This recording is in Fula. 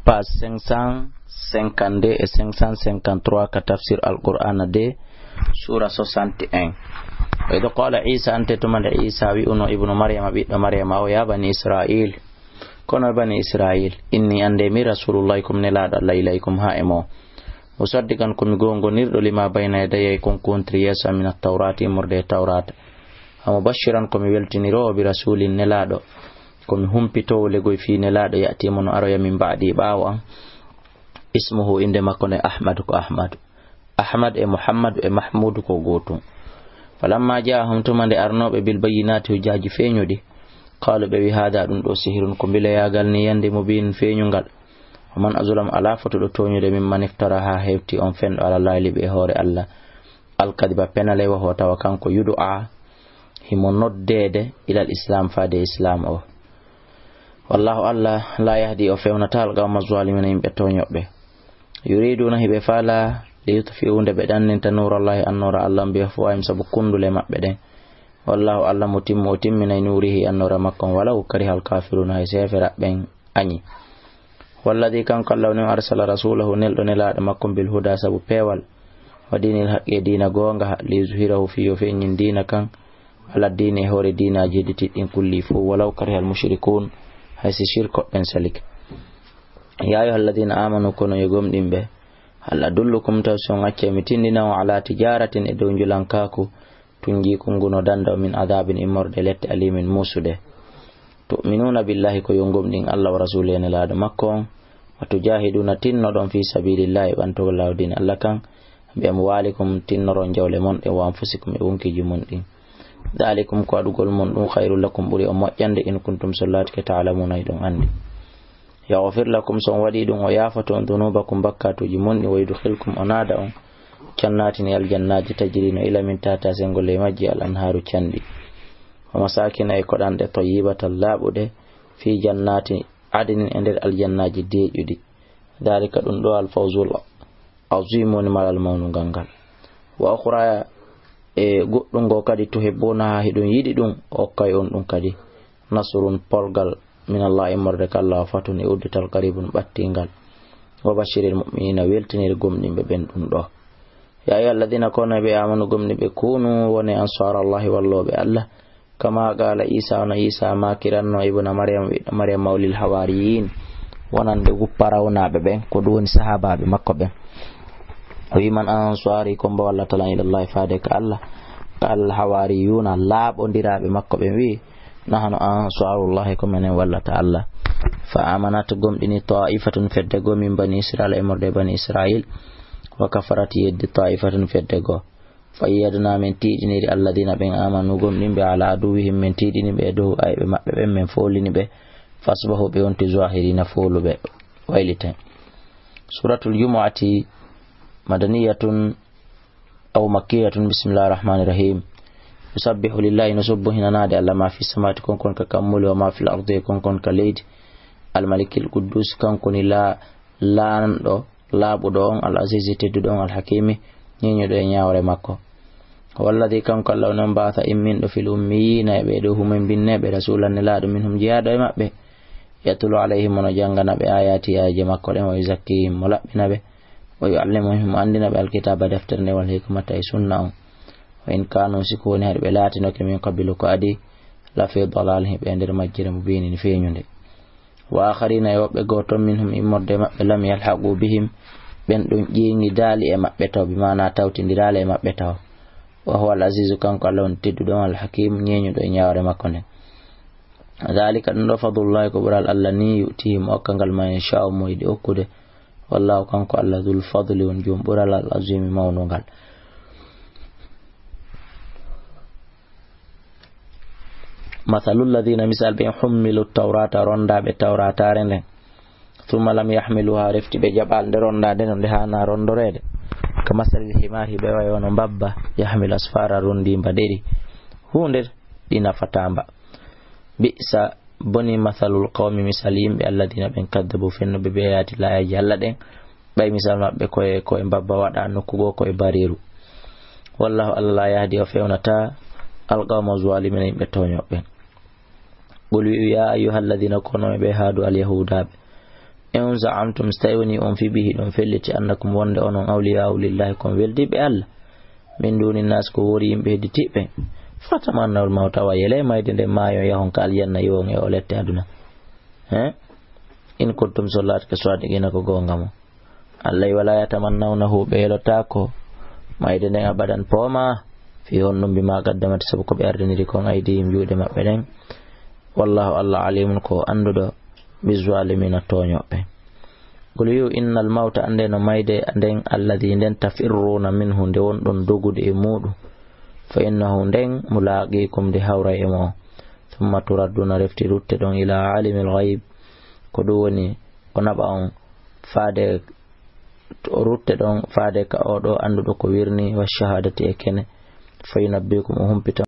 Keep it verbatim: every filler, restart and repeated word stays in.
page cinq cent cinquante-deux et cinq cent cinquante-trois ka tafsir Alqur'aana deux, suura soixante et un. Wa idh qaala Iisa, ante tuma nde Iisa wi'uno ibnu Maryama, ɓiɗɗo Maryama o, yaa bani Isra'iil, kono bani Isra'iil, inni, annde mi rasuulullaahi, ko mi nelaaɗo Allah, ilaykum, haa e mon. Musaddiqan, ko mi goongonirɗo, lima bayna yadayya, kon ko wontiri yeeso am, mina tawraati, immorde e tawraata. Wa mubashiran, ko mi weltiniroowo, bi rasuulin, nelaaɗo, ko mi humpitoowo legoy fii nelaaɗo, ya'tii mo no aroya min ba'di, ɓaawo am. Ismuhu, innde makko nde Ahmadu, ko Ahmadu. Ahmad e Muhammadu e Mahmuudu ko gootum. Falamma jaa'ahum, tuma nde arnooɓe, bil bayyinaati, hujjaaji feeñuɗi, qaalu, ɓe wi, haadaa, ɗum ɗo, sihirun, ko mbileyaagal ni, yande, mubiin, feeñungal. Wa man azlamu, alaa fotuɗo tooñude, mimman iftara, haa hewti on fenɗo, ala Laahi, liɓi e hoore Allah, alkadiba, penale, wa huwa, tawa kanko, yud'a, himo noddeede, ilal islaam, faade islaam o. Wallaahu, Allah, laa yahdi, o fewnataa, alqawma zaalimiina, yimɓe tooñoɓɓe. Yuriiduuna, hiɓe faalaa, liyutfi'uu, nde ɓe ɗanninta, nuurallaahi, annoora Allah, bi afwaahihim, sabu kunndule maɓɓe ɗen. Wallaahu, Allah, mutimmu, o timminay, nuurihi, annoora makko on, walaw karihal kaafiruuna, hay si heeferaaɓe ɓen añi. Huwa alladhii, kanko Allah woni on, arsala rasuulahu, nelɗo nelaaɗo makko on, bil hudaa, sabu peewal, wa diinil haqqi, e diina goonga, liyuzhirahu, fii yo feeñin diina kan, ala diini, e hoore diinaaji heddiiɗi ɗin, kulli, fow, walaw karihal mushrikuun, hay si sirkoɓe ɓen salike. Yaa ayyuhal ladhiina aamanuu, kono yo gomɗinɓe, hal adullukum, taw si on accay mi tinndina on, alaa tijaaratin, e dow njulankaaku, tunjiikum, ngu no danda on, min adaabin, immorde lette, aliimin, muusuɗe. Tu'minuuna billaahi, ko yo on gomɗin Allah, wa rasuulihi, e nelaaɗo makko on, wa tujaahiduuna, tinnoɗon, fii sabiilillaahi, e ɓantugol laawol diina Allah kan, bi amwaalikum, tinnoron jawle mon ɗen, wa anfusikum, e wonkiiji mon ɗin. Daalikum, ko waɗugol mon ɗum, khayrun lakum, ɓuri on moƴƴande, in kuntum, so laatike, ta'lamuuna, hiɗon anndi. Yaghfir lakum, so on waɗii ɗum, o yaafoto on, dhunuubakum, bakkaatuuji mon ɗin, wa yudkhilkum, o naada on, jannaatin, e aljannaaji, tajrii, no ila min tahtihaa, senngo ley majji, al anhaaru, canɗi. Wa masaakina, e koɗanɗe, tayyibatan, laaɓuɗe, fii jannaati adnin, e nder aljannaaji deeƴuɗi. Daalika, ɗum ɗo, al fawzul aziim, woni malal mawnungal ngal. Wa ukhraa, e goɗɗum ngo kadi, tuhibbuunahaa, hiɗon yiɗi ɗum, o okkay on ɗum kadi. Nasrun, polgal, minallaahi, immorde ka Allah, wa fathun, e uddital, qariibun, ɓattingal. Wa bashiril mu'miniina, weltinir gomɗinɓe ɓen ɗum ɗo. Yaa ayyuhal ladhiina, kono ɓe, aamanu, gomɗinɓe, kuunu, wone, ansaarallaahi, wallooɓe Allah. Kamaa qaala Iisaa, hono Iisaa maakiranno, ibna Maryam, ɓiɗɗo Maryam, mawlil hawaariyiin, wonande guppa rawnaaɓe ɓen, ko ɗum woni sahaabaaɓe makko ɓen. O wii, man ansaari, ko mbo wallata lan ilallaahi, faade ka Allah? Qaala al hawaariyuuna, laaɓondiraaɓe makko ɓen wii, nahnu ansaarullaahi, ko menen wallata Allah. Fa aamanat, gomɗini, taa'ifatun, fedde goo, min banii Israa'iila, immorde e banii Israa'iil, wa kafarat, yeddi, taa'ifatun, fedde goo. Fa ayyadnaa, men tiiɗiniri, alladiina, ɓen, aamanu, gomɗinɓe, alaa aduwwihim, men tiiɗini ɓe e dow ayɓe maɓɓe ɓen, men foolini ɓe, fa asbahu, ɓe wonti, zaahiriina, fooluɓe, wayliten. Suuratul Jumu'ati, madaniyatun aw makkiyatun, bismillaahi rahmaani rahiim. Yusabbihu lillaahi, no subbuhinanaade Allah, maa fi samaawaati, kon kon ka kammuuli, wa maa fil ardi, e kon kon ka leydi. Al malikil quddus, kanko ni la-, laanɗo, laaɓuɗo on, al aziizi, tedduɗo on, al hakiimi, ñeeñuɗo e ñaawre makko. Huwa alladhii, kanko Allah woni on, ba'atha, imminɗo, fil ummiyiina, e ɓee ɗoo humen binneeɓe, rasuulan, nelaaɗo, minhum, jeyaaɗo e maɓɓe, yatluu alayhim, o no janngana ɓe, aayaatihi, aayeeje makko ɗen, wa yuzakkiihim, mo laɓɓina ɓe, wa yu'allimuhum, mo anndina ɓe, al kitaaba, deftere nden, wal hikmata, e sunna on. Wa in kaanuu, si ko woni, hari ɓe laatinoke, min qablu, ko adii, la fii dalaalin, hiɓe e nder majjere, mubiinin, feeñunde. Wa aakhariina, e woɓɓe goo ton, minhum, immorde e maɓɓe, lam yalhaquu bihim, ɓen ɗon ƴeeŋidaali e maɓɓe taw, bi maanaa tawtindiraali e maɓɓe taw. Wa huwa al aziizu, kanko Allah woni tedduɗo on, al hakiimu, ñeeñuɗo e ñaawre makko nden. Daalika, ɗum ɗoo, fadlullaahi, ko ɓural Allah nii, yu'tiihi, mo okka ngal, man yashaa'u, mo yiɗi okkude. Wallaahu, kanko Allah, dhul fadli, woni joom ɓural, al aziimi, mawnungal. Mathalu alladhiina, misal ɓen, hummilu tawraata, ronndaaɓe tawraataare nden, thumma lam yahmiluuhaa, refti ɓe jaɓaali nde ronndaade non, nde haanaa ronndoreede, ka masalil himaari, ɓe wayi wano mbabba, yahmilu asfaara, ronndii mba ɗeri, huunde ɗi nafataa mba. Bi'sa, boni, mathalul qawmi, misal yimɓe, alladhiina, ɓen, kaddabu, fennuɓe, bi aayaati, laayeeje Allah ɗen, ɓay misal maɓɓe ko e, ko e mbabba waɗaa, nokku goo ko e bareeru. Wallaahu, Allah, laa yahdi, o fewnataa, al qawma zaalimiina, yimɓe tooñooɓe ɓen. Qul, wi'u, yaa ayyuhal ladhiina, kono ɓe haadu, al yahuudaaɓe, In za'amtum, so tawi woni on fii bihi ɗum felliti, annakum wonde onon awliyaa'u lillahi kon weldiiɓe Allah, min duuni naas ko woori yimɓe hedditiiɓe, fatamannawul mawta, wa yele mayde nden maayo yahon ka aljanna iwon e o lette aduna. He? In kuntum so laatke sadiqina ko goonga mo. Allah wala yatamannawnahu ɓe yelotaako mayde nden abadan pooma fii honɗum bima qaddamat sabu ko ɓe ardiniri kon aydihim juuɗe maɓɓe ɗen. Wallahu Allah alimun ko annduɗo bizzalimina tooñoɓɓe. Qul yo innal mawta annde no mayde nden alladi nden tafirruna minhu nde wonɗon dogude e muuɗum fa innahu nden mulaqikum nde hawra e mo. Thumma turadduna refti rutte ɗon ila alimil ghaib ko ɗum woni o naɓa on faade rutte ɗon faade ka oɗo annduɗo ko wirni wa shahadati e kene fa yunabbikum o humpita